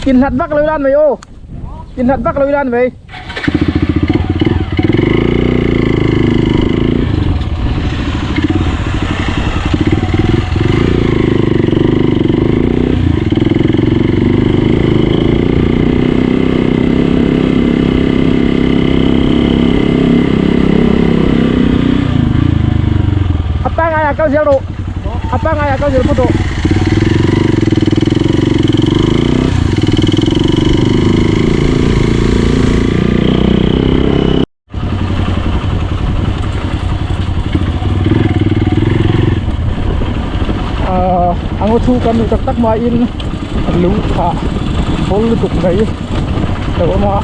Inhlat vak lo ila an mai aw. Inhlat vak lo ila an mai. A pangai ah kal zel rawh a pangai ah kal zel phawt rawh. Ahh a ngaw chhung kan duh tak tak maiin lung phah hawl lutuk mai a lo awm a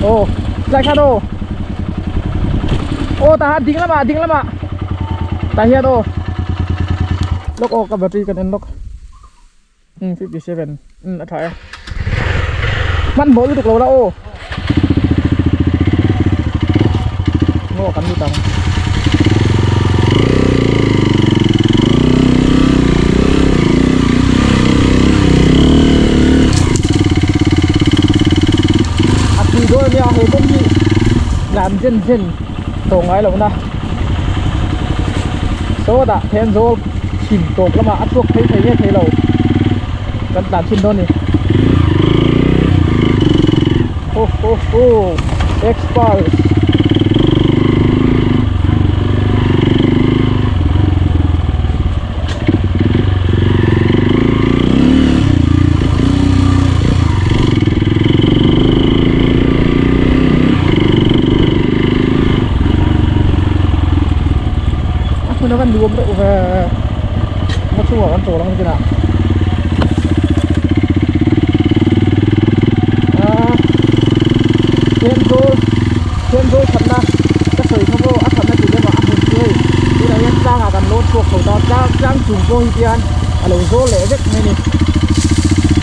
aw tlai khan aw aw tah ding lamah ding lamah tah hian aw lawk aw ka battery kan en lawk. Um 57 um a tha e hmanhmawh lutuk lo la aw ngaw kan lut ang a tui dawn ania he kawng hi lam zen zen tawh ngai lo na sawtah Thenzawl chhim tawp lamah a chhuak phei thei nge thei lo kan tlan chhin dawn a ni ho ho ho Xpulse a hmun a van nuam reuh ve ngaw chhungah kan chawl ang nichinah aaa Thenzawl Thenzawl thatna ka sawi kha maw a thatna tih lemah a hmun chu hei tunah hian tlangah kan lawn chhuak chho ta tlang tlang chung pawh hi tian a lo zawl leh vek mai a ni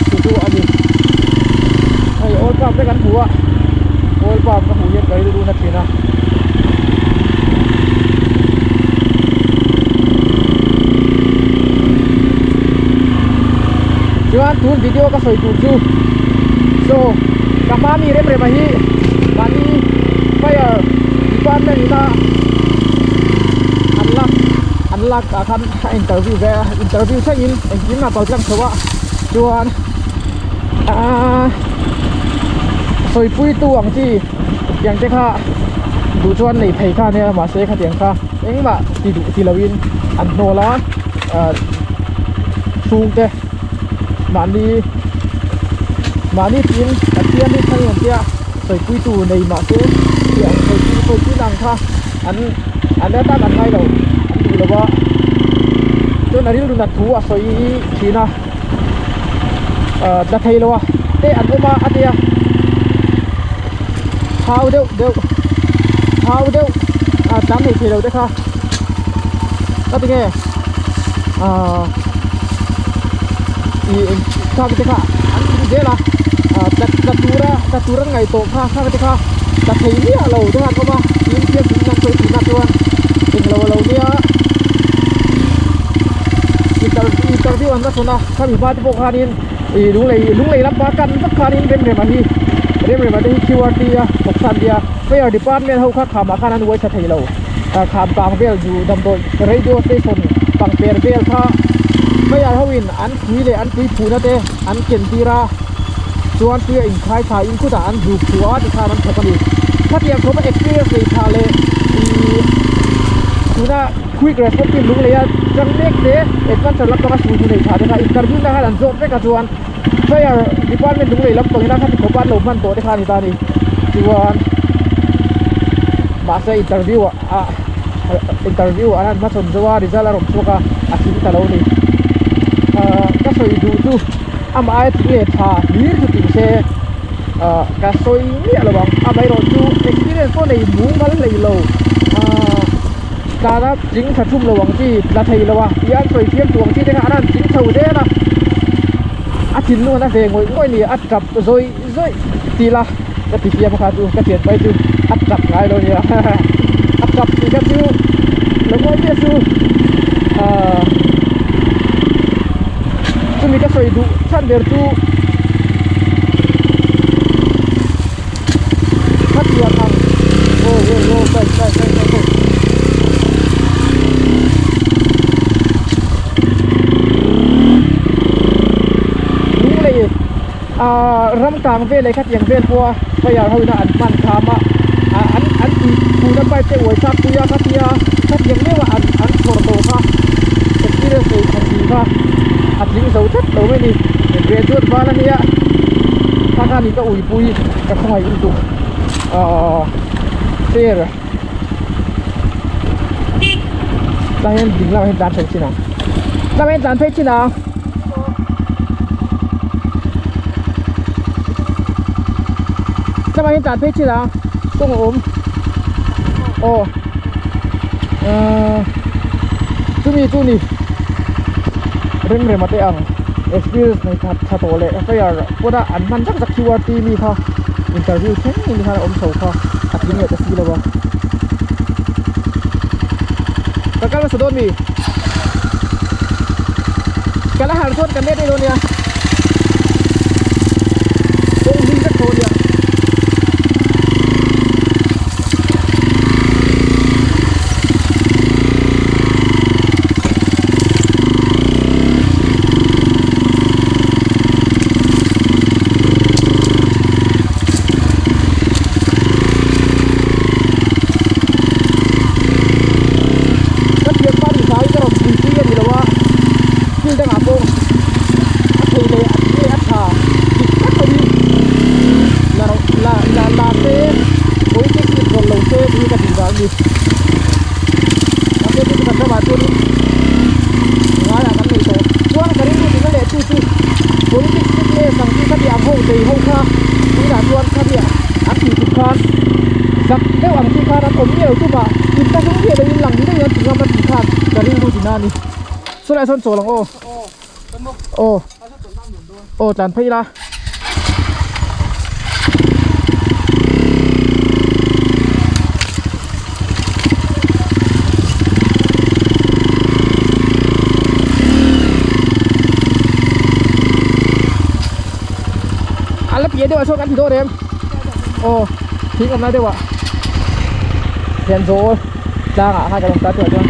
chu chu a ni hei oil pump te kan hmu a oil pump ka hmuh hian ka rilru na thin a. Chuan tun video ka sawi tur chu so ka hma mi rem rem a hi mahni fire department ina an lak an lak ah khan a interview ve a interview thlengin engkim a kal tlang chho a chuan aaa sawipui tu ang chi tiang te kha duh chuan nei thei kha ania mahse khatiang kha engmah ti duh ti loin an hnawl a ah chhungte mahni mahni tiin Pathian hi thlang ang tia sawipui tu nei mahse tiang sawipui sawipui ang kha an an atan an ngai lo an duh lo a chuan a rilru nat thu a sawi thin a ah tla thei lo a te an awm a a tia thau deuh deuh thau deuh ah tlan nei thei lo te kha ka ti nge ah ih eng khang te kha an tling zel a ah tla tla tura tla tur an ngaih tawh kha khang te kha tla thei miah lo te kha an awm a tin fiam in an sawi thin a chuan englo a lo nia interview an la sawn a khami hma te pawh khanin ih lunglei lunglei lampa kan vak khanin remrema hi remrema te hi qrt a thawk san nia fire department ho kha khamah khan an uai tha thei lo ah kham kang vel zu damdawi radio station pangper vel kha fire ho in an pui leh an tui phuhna te an ken tir a chuan tui a inkhai thla in khutah an zuk chhuah a tikhan an thawk a ni khatiang khawpa experience nei tha leh ih tuna quick response team lung lei a chang mek te adventure lampanga sul hmu nei tha te kha interview na khan an zawt vek a chuan fire department lung lei lampang ina khati khawpa an lo hman tawh te kha a ni ta a ni chuan mahse interview ah interview an han hmachhawn zo a result a rawn chhuak a a thing ta lo a ni ahh ka sawi duh chu amah aia thing leh tha hlir chu tih se ahh ka sawi miah lo ang amaherawh chu experience pawh nei mumal hlei lo ahh tana tling tha thum lo ang chi la thei lo a tih an sawi thiam tur ang chi te kha an han tling chho zel a a thinlung an a ve ngawih ngawih a ni a tap zawih zawih ti ila ka ti fiam kha chu ka thian pai chu a tap ngai lo nia a tap tih kha chu lo ngawi miah chu ahh chumi ka. sawi duh chhan ber chu khatiang ang aw aw aw kai kai kai kai kai lunglei ah ram kang vel leh khatiang vel pawha fire ho ina an hman kham a ah an an tui tuna pipe te uai thlak pui a khatia khatiang meuh a an an chhawr tawh kha experience nei khat tih kha a tling zo tlat lo mai a ni graduate val a nia kha kha ni ka uipui ka khawngaih lutuk ahh chair tah hian ding lamah hian tlan phei chin ang tlangah hian tlan phei chin ang. Tlangah hian tlan phei chin ang kawng a awm aw ahh chumi chu ni rem rem a te ang experience nei that tha tawh leh fire pawna an hman zak zak Q_R_T mi kha interview thleng in khan a awm chho kha a tling leh ta si lo a ka kal hmasa dawn mi ka la harh chuan kan let daih dawn nia kawng hlim vek tho ania. Ka thianpa ni sai ka rawn pui pui a ni lo a, thil dangah pawh a thei leh a thil a tha dik tak ho hi la la la la se politics in rawn lo se tih hi ka tih dan a ni. Mahse chu kan ramah chuanin ngaiah kan nei tawh chuan ka rilru tina leh chu chu politics fitness ang chi khati ang ho nei ho kha tunah chuan khami an tih tum khan zak deuh ang chi khan an awm miau tumah in ta hlung viah loin lang ngei an ti ngam a tih khan ka rilru tina a ni chulaiah sawn chawl ang aw aw aw tlan phei ila. A la piah deuh ah sawn kan ti dawn em aw thing awmna deuh ah hian zawl tlang ah khan kan awm ta chuah chuan.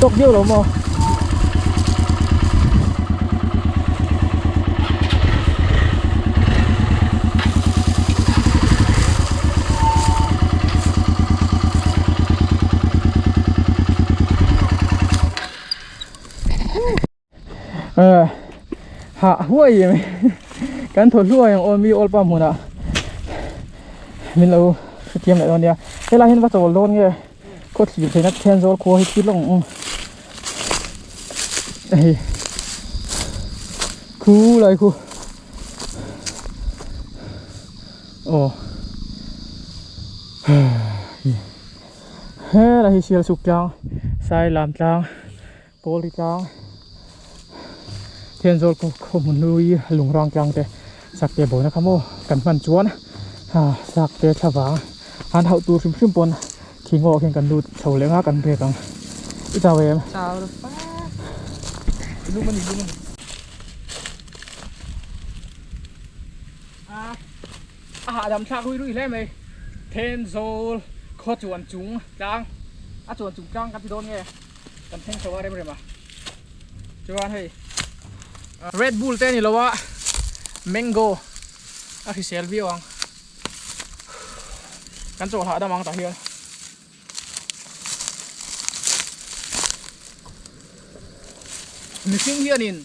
Tawk viau lo maw? Hah huai em kan thaw hluai ang aw mi awl pa hmunah min lo hrethiam leh dawn nia helai hian va chawl dawn nge khaw thlir theihna Thenzawl khua hi thil lawng ang hei khu lai khu aw helai hi Sialsuk tlang Sailam tlang. Kawlri tlang Thenzawl khaw hmun hlui lungrang tlang te sak te bona kha maw kan hman chuan sak te thla vang an hauh tur hrim hrim pawn thing awh khian kan lut chho leh ang a kan break ang i chau em? Chau lo fa lum ani lum ani a a hahdam thlak rui rui hle mai Thenzawl khaw chuan chung tlang a chuan chung tlang kan ti dawn nge. Kan thleng chho a rem rem a chuan hei red bull te a ni lo a mango a hrisel viau ang kan chaw hahdam ang tah hian mihring hianin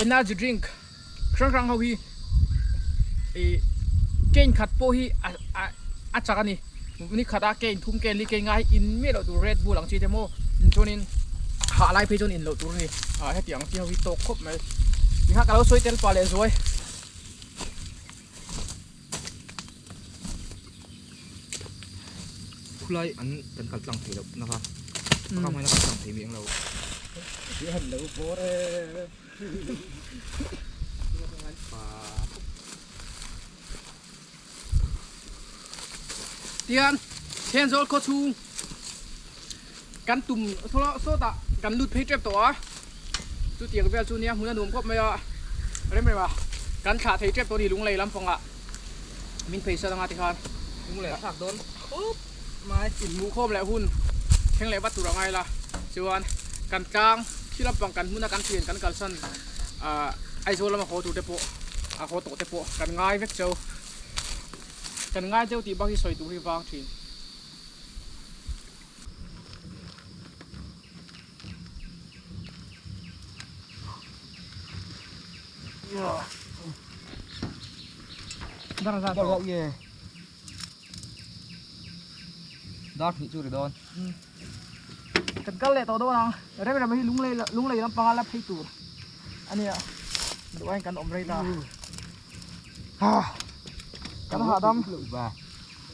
energy drink hrang hrang ho hi ih cane khat pawh hi a chak a ni ni khat a cane thum cane li cane nga hi in miah loh tur red bull ang chi te maw chuanin hah lai phei chuan in loh tur a ni ah hetiang ang chi ho hi tawk khawp mai tikha ka lo sawi tel pah leh zuai. Khulai an kan kal tlang thei loh na kha ka hmaina kal tlang thei mi englo. Tihian Thenzawl khaw chhung kan tum sawtah kan lut phei tep tawh a, chutiang vel chu nia hmun a nuam khawp mai a, rem rem a kan thlah thei tep tawh a ni lunglei lampangah min phei sat anga tikhan lunglei a thlak dawn khawp mai. Inhmuh khawm leh hun thleng leh vat tur a ngai la, chuan kan tlang khi lampang kan hmuna kan thian kan kalsan ah Aizawl lama haw tur te pawh a haw tawh te pawh kan ngai vek cheu. Kan ngai deuh tih bak hi sawi tur hi vang thin. Dar zat Dar ye. Dar hnih chu ri dawn. Kan kal leh tawh dawn ang. Rem rem hi lunglei lunglei lampanga la phei tur ania. Duh aiin kan awm rei ta. Ha kan hahdam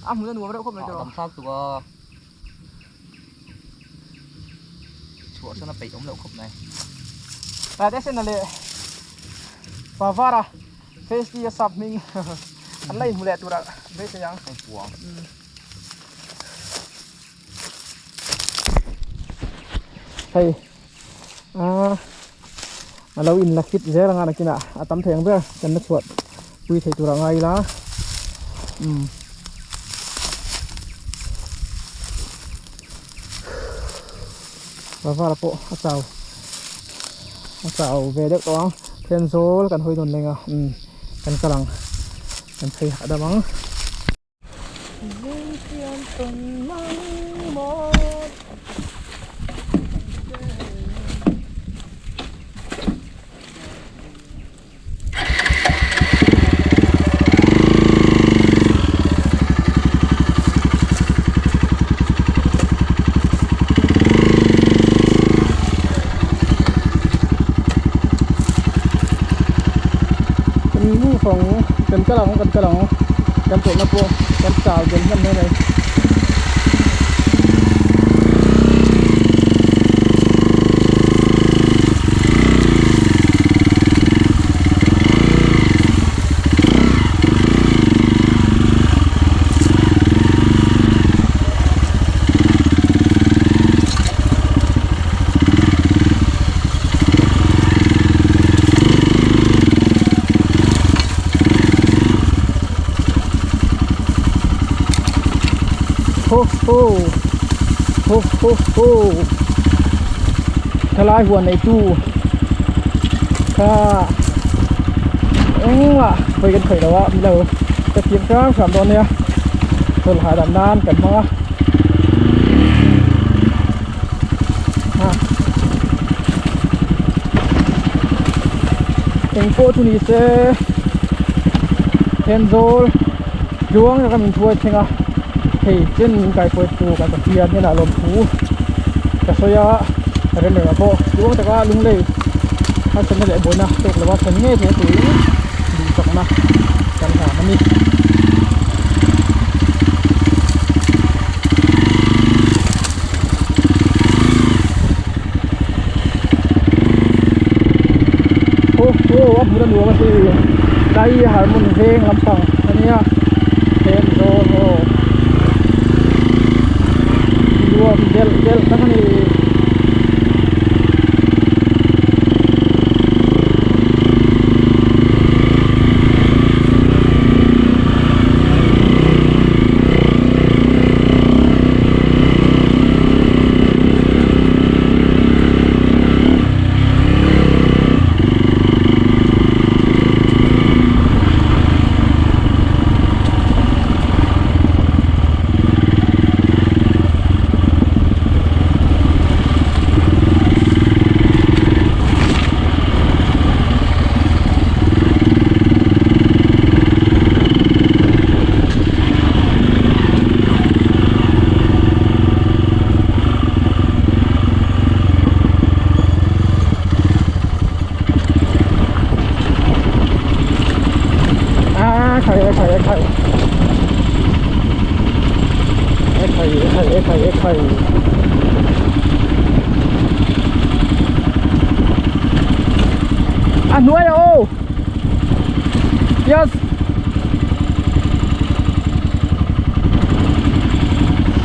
a hmun a nuam reuh khawp mai tawh. Hahdam thlak tuk a. Chhuah sawn a peih awm loh khawp mai. Tlai te sen a leh Pavara face tea a sap hming an la inhmu leh tur a beisei ang. Hei puang. Hei a a lo in la fit zel anga nakinah a tam thei ang ber kan la chhuah pui thei tur a ngai ila umm Vala pawh a chau a chau ve deuh tawh ang Thenzawl kan hawi dawn leng a umm kan kal ang kan phei hahdam ang. Kan kal ang kan kal ang kan tawhna pawh kan chau zel hman mai mai. Ho ho ho ho ho thalai huan nei tu kha engmah hawi kan khawih lo a milo ka thiam hrang hram dawn nia chawlh hahdam nan kan hmang a. Eng pawh chu ni se Thenzawl tluang taka min thuai thleng a hei chen min kaihruai tu kan Pathian hnenah lawmthu ka sawi a rem rem ah pawh tluang taka lunglei harsatna leh buaina tawk lova thlen ngei theihna turin duhsakna kan hlan a ni. Aw aw a hmun a nuam a si dai harmon veng lampang a nia then zawn aw nuam delh delh tak a ni. A khai e khai e khai e khai e khai e khai e khai a hnuai ah aw yes.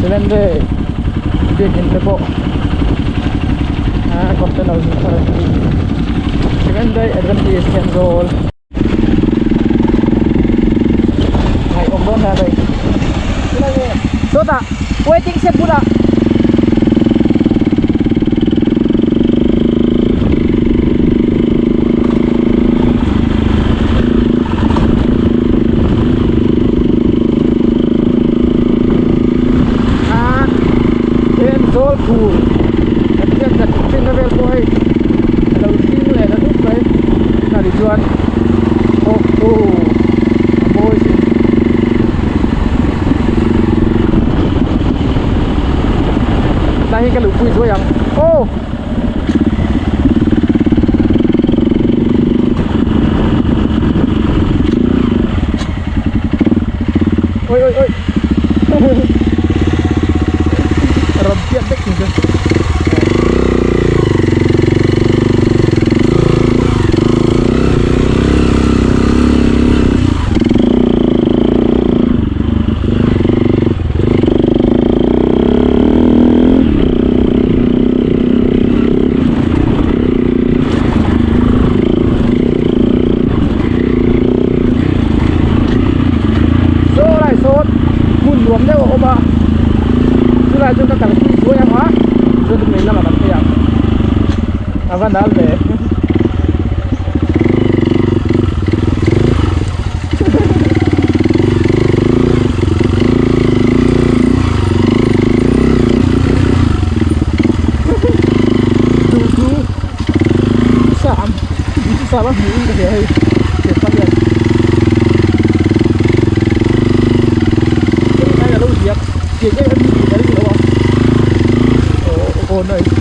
Seven day biakin te pawh ah container zin thar an ni seven day adventist Thenzawl ngaihawm dawn hle mai sawtah waiting shed bulah. Thenzawl phul kan hriat khat thinna vel pawh hei a lo hring leh ta dup mai tunah ni chuan aw aw a mawi si. Tlai hi ka luhpui zuai ang aw. Oi oi oi Rawn piat vek thing chu. Saw lai sawn hmun nuam deuh a awm a chulai chuan ka kalpui zuai ang a chuan lei lamah kan phei ang a va nal ve. Duhthusam duhthusam a hmuh in ka hria hei thianpa hian hei a lo ziak tiang em em hi tih ka ring lo a aw aw nice.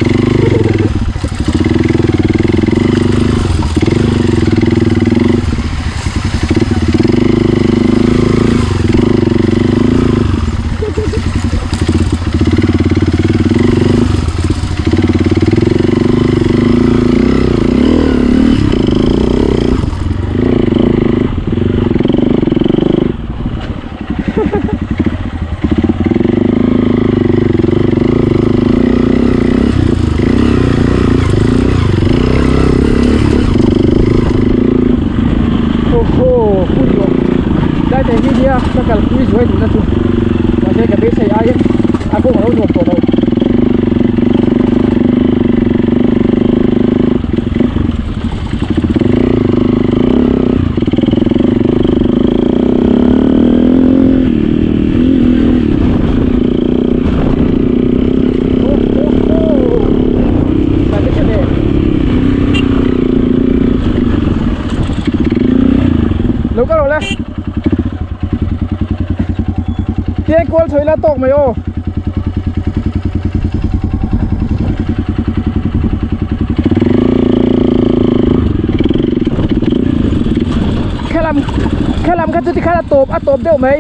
Awhaw hun tawh tlai thei hi nia ka kalpui zuai duhna chu mahse ka beisei aiin a kawng a lo nuam tawh lo. Lo kal rawh le Tiang kual chho ila tawk mai aw. Khalam khalam kha chu tikhan a tawp a tawp deuh mai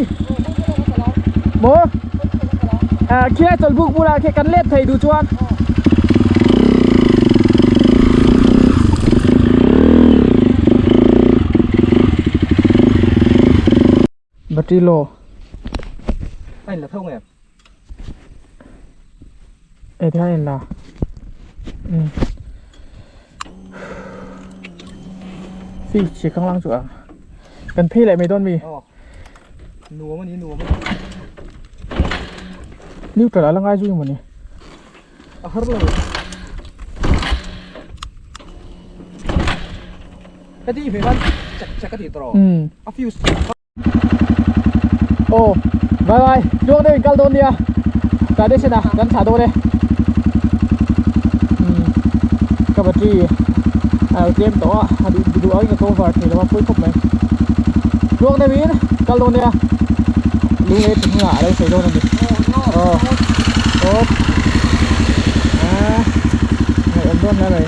maw ah khilai chawlhbuk bulah khi kan let thei duh chuan battery low A in la tho nge. E ti hian la um fish chi khang lang chu a kan phei leh mai dawn mi nuam ani nuam ani neutral a la ngai zui mawni a har lo ka ti ve khan chak chak a ti tawh a fuse Aw bye bye tluang deuh in kal dawn nia tlai deuh sin ah kan thlah dawn e umm ka battery a lo tlem tawh a a duh duh angin ka cover thei lo a pawi khawp mai tluang deuh in kal dawn nia lung leh thing hnungah a lo sawi dawn a ni aw aw ah ngaihawm dawn hle mai.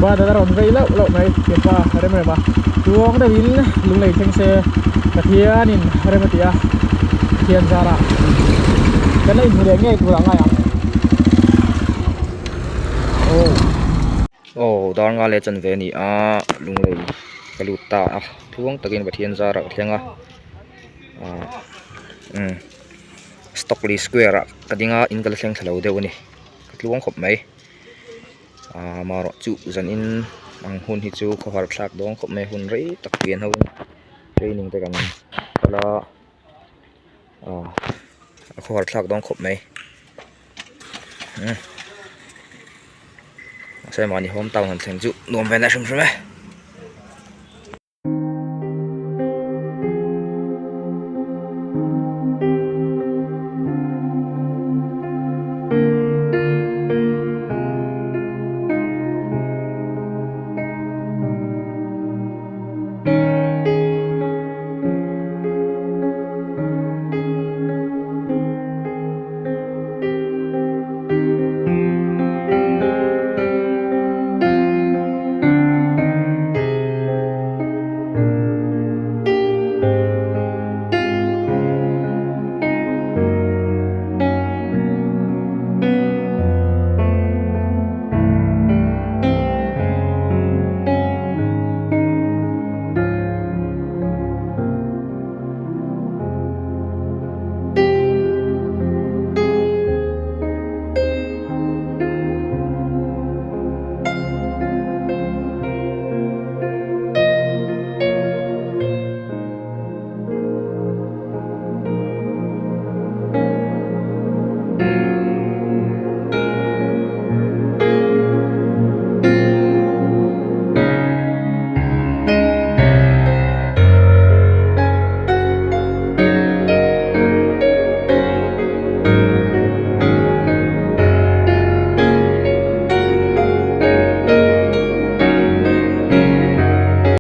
Bata a rawn vei lauh lauh mai thianpa rem rem a chuang deuhin lunglei thleng se Pathianin rem a ti a thian zarah kan la inhmu leh ngei tur a ngai ang. Aw dar nga leh chanve a ni a lunglei ka lut ta a tluang takin Pathian zarah ka thleng a ah umm Stockley square ah ka ding a in ka la thleng thla lo deuh a ni ka tluang khawp mai ah amaherawh chu zan in ang hun hi chu khawhar thlak dawn khawp mai hun rei tak pian ho in training te kan kal a ah a khawhar thlak dawn khawp mai umm mahse mahni home town han thleng chu nuam ve leh hrim hrim e.